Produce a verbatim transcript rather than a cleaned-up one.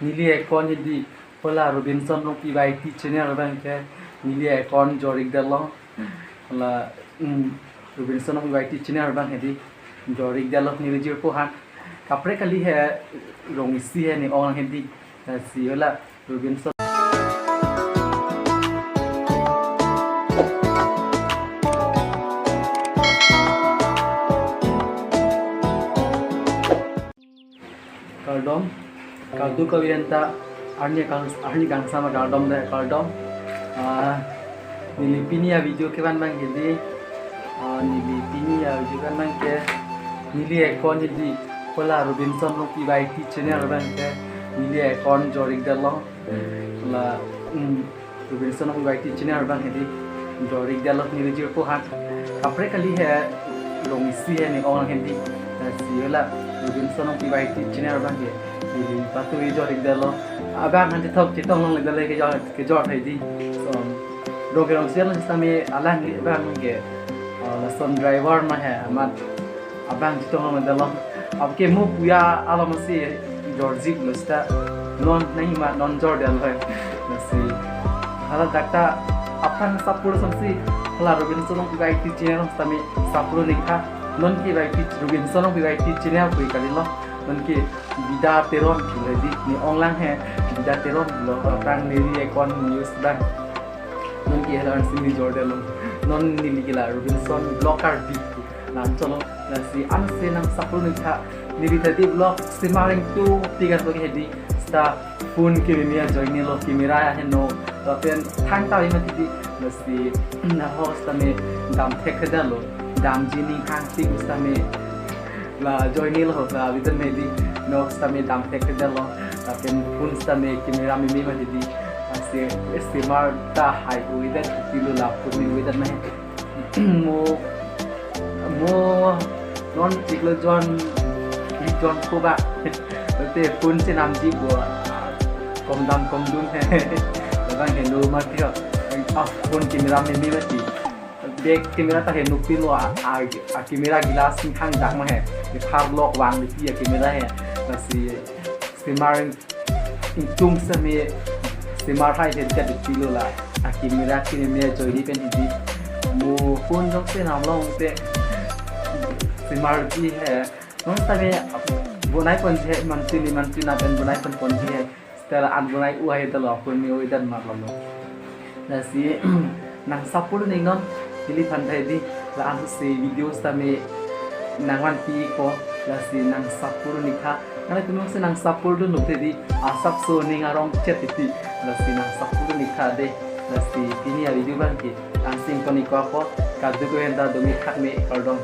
Neli account hedi, hala Robinson Rongpi Y T channel abang ke, neli account jor-ikdetlo. Hala, mm, Robinson Rongpi Y T channel abang hedi, jor-ikdetlo neli jirpo han. Kaprek kali he, rong isi he ne-ong hedi. Lasi hala Robinson. Kardom, kadokave anta arni kang, arni kangsam kardom de kardom. Ah, neli pini a-video kevan abang hedi, ah, neli pini a-video kevan abang ke, neli account hedi, hala Robinson Rongpi Y T channel abang ke, neli account jor-ikdetlo. Hala, mm, Robinson Rongpi Y T channel abang hedi, jor-ikdetlo neli jirpo han. Kaprek kali he, rong isi he ne-ong hedi. Lasi hala Robinson Rongpi Y T channel abang ke, neli paturi jor-ikdetlo. Abang han chethok chetong longledetlo kejor, kejor hedi. So, rong kerong sian sitame alang abang ke, ah, lason driver ma he, amat abang chetong longledetlo. Apke mo puya alom si jorjiklo seta non nangji ma non jordetlo. Lasi hala dak ta aphrang support asonsi hala Robinson Rongpi Y T channel sitame support-ikha. Non ke Y T Robinson Rongpi Y T channel pu kalilo. Non ke Bida Teron pu hedi, ne-ong lang he Bida Teron lo, aphrang neli account news abang. Non ke hala ansi neli jordetlo. Non neli ke la Robinson Vlog Karbi pu la-an cholo. Lasi ansi nang support-ikha, neli ta hedi vlog semar ingtung tigan to ke hedi, seta phone kememe ajoinelo, camera heno, lapen thangta ima hedi. Lasi nahok sitame damthekthedetlo, damji ning hangtik sitame la ajoinelo, la avidam hedi, nahok sitame damthekthedetlo, lapen phone sitame camera meme ma hedi. Lasi semar ta hai-o-edet tilo, la phone me-o-edet ma he. Mo, mo non chiklo jon, ik jon ko ba. Te phone si namji bo, kom dam kom dun he. Labang heno ma tiho. Ah, phone camera meme mati. Back camera ta heno pilo, a, a, a camera glass ning hangdak ma he. Ye phar lok vanglepi a camera he. Lasi semar ingtung sitame semar hai he kat tilo, la a camera kememe ajoine pen hedi. Mo phone jongsi namlong te semarji he. Non sitame bonai ponji he, mantin mantin apen bonai pon ponji he. Seta la-an bonai-o ahedetlo, phone me-o-edet marlo. Lasi nang support-iknon, neliphan ta hedi, la-ansi video sitame nangvanpi-ikpo, lasi nang support-ikha. Nanglitum jongsi nang support-ikdunlo te hedi, asapso ning arong chet titi, lasi nang support-ikha de. Lasi pini a-video abang ke la-ansi ington-ikpo, kadokave anta dome thakme, kardom.